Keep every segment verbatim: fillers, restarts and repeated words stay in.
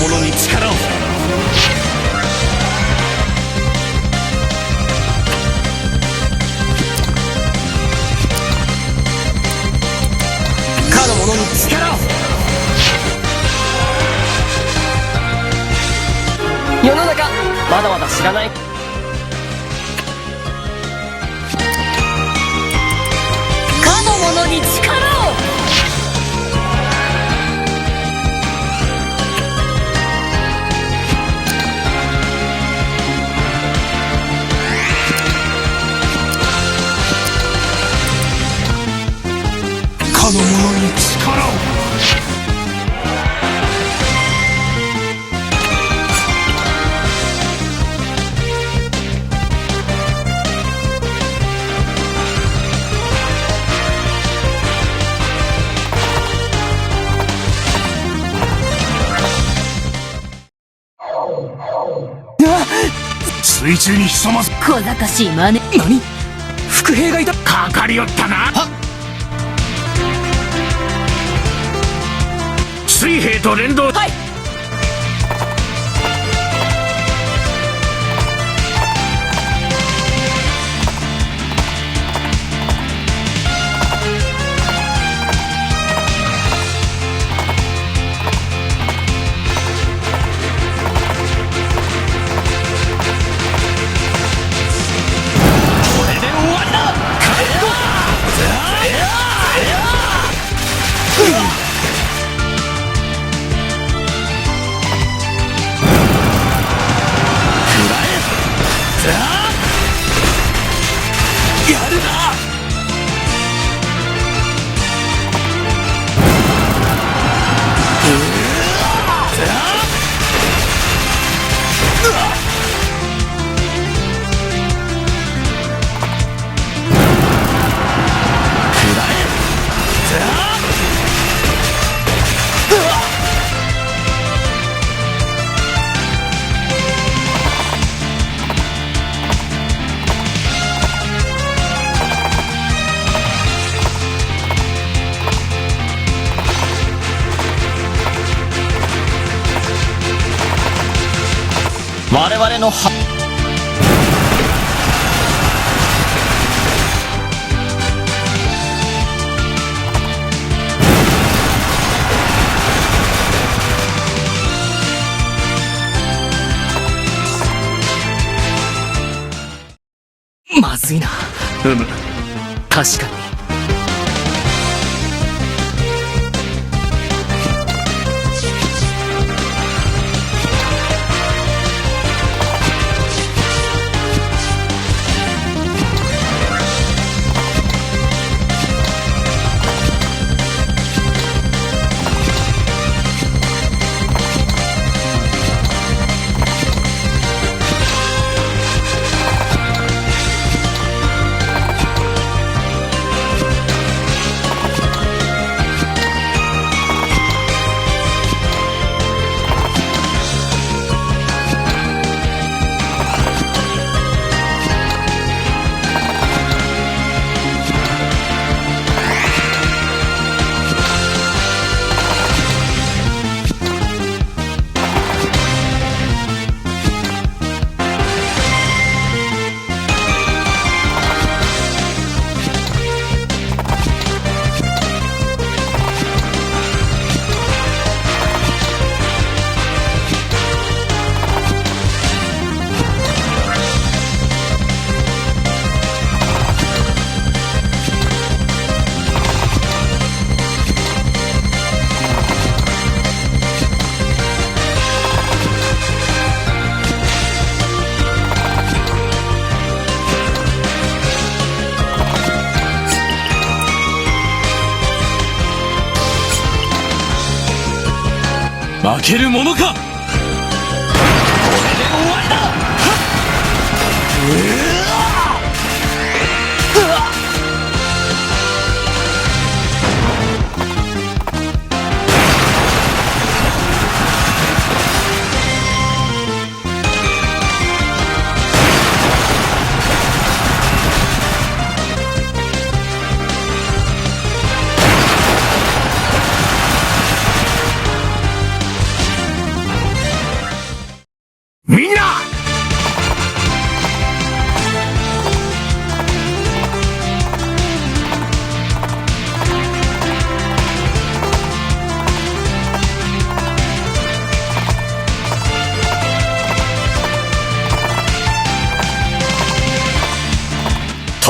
者に力を。かの者に力を。世の中、まだまだ知らない。 かの者に力を。かの者に力を。 水中に潜ませ。小賢しい真似。何？伏兵がいた。かかりよったな。はっ。水兵と連動。はい。 これで終わりだ！我々のはまずいな。うむ、確かに。負けるものか！これで終わりだ！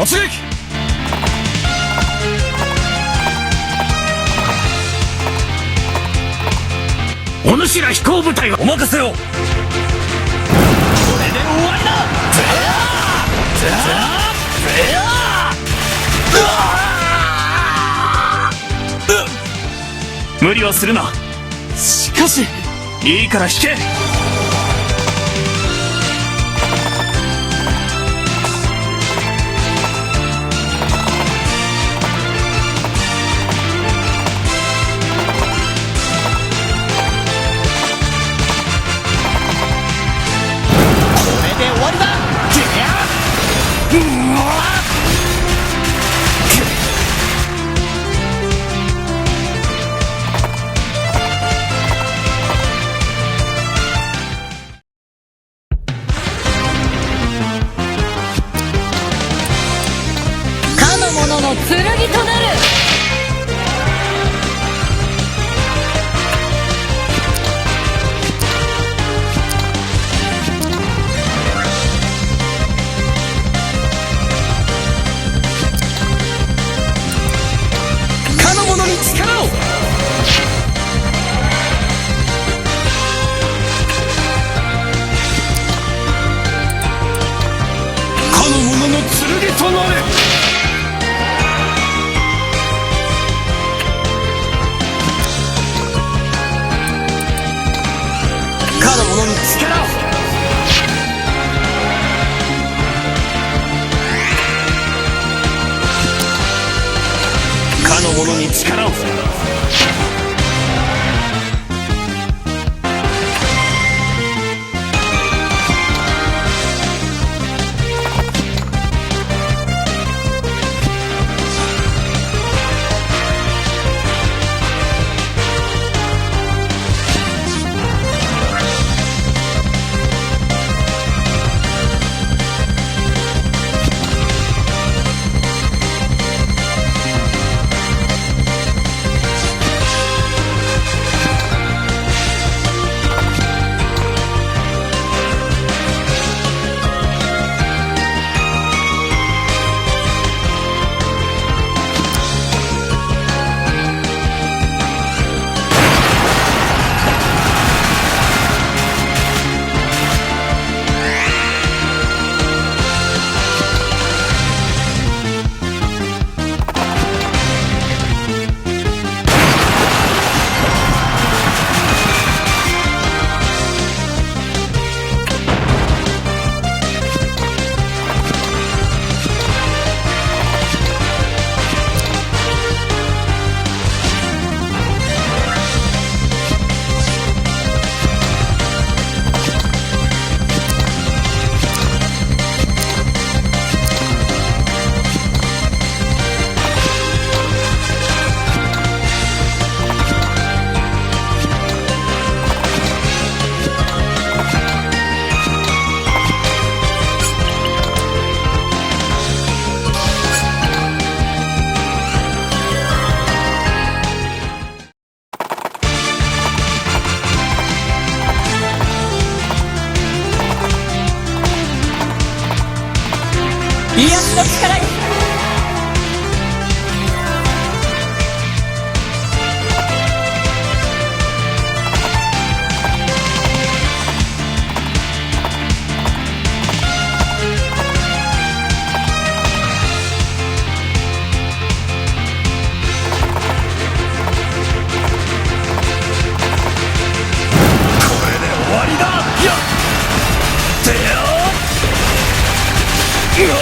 突撃！お主ら飛行部隊はお任せを。これで終わりだ。無理はするな。しかし、いいから引け。これで終わりだ。かの者の剣となる。かの者に力を。かの者の剣となれ。かの者に力を。かの者に力を。家康の力よ。これで終わりだ。やってやる。うわっ。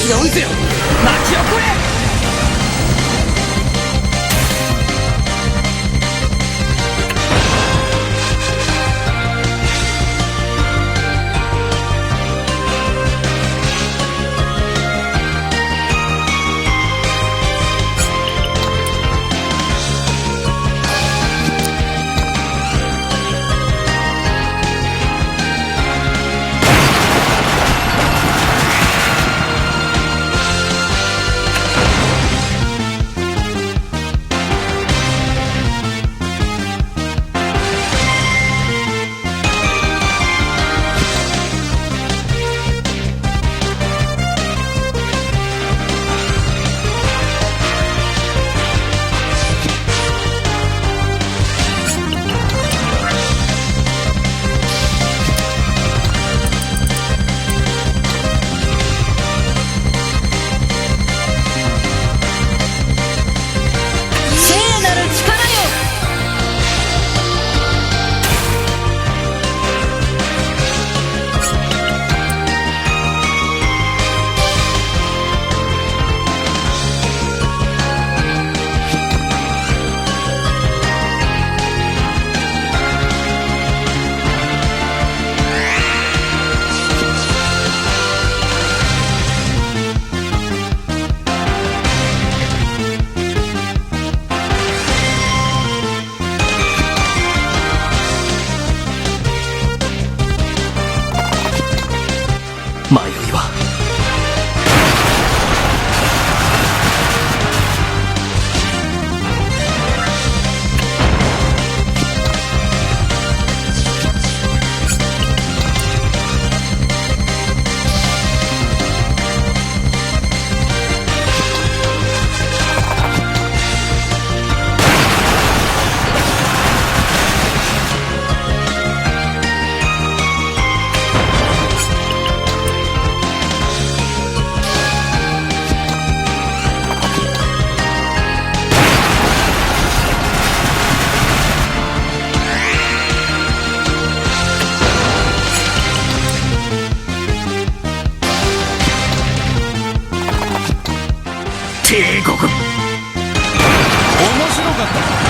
呼んでよ、泣き起これ。聖なる力よ。迷いは。帝国。面白かった。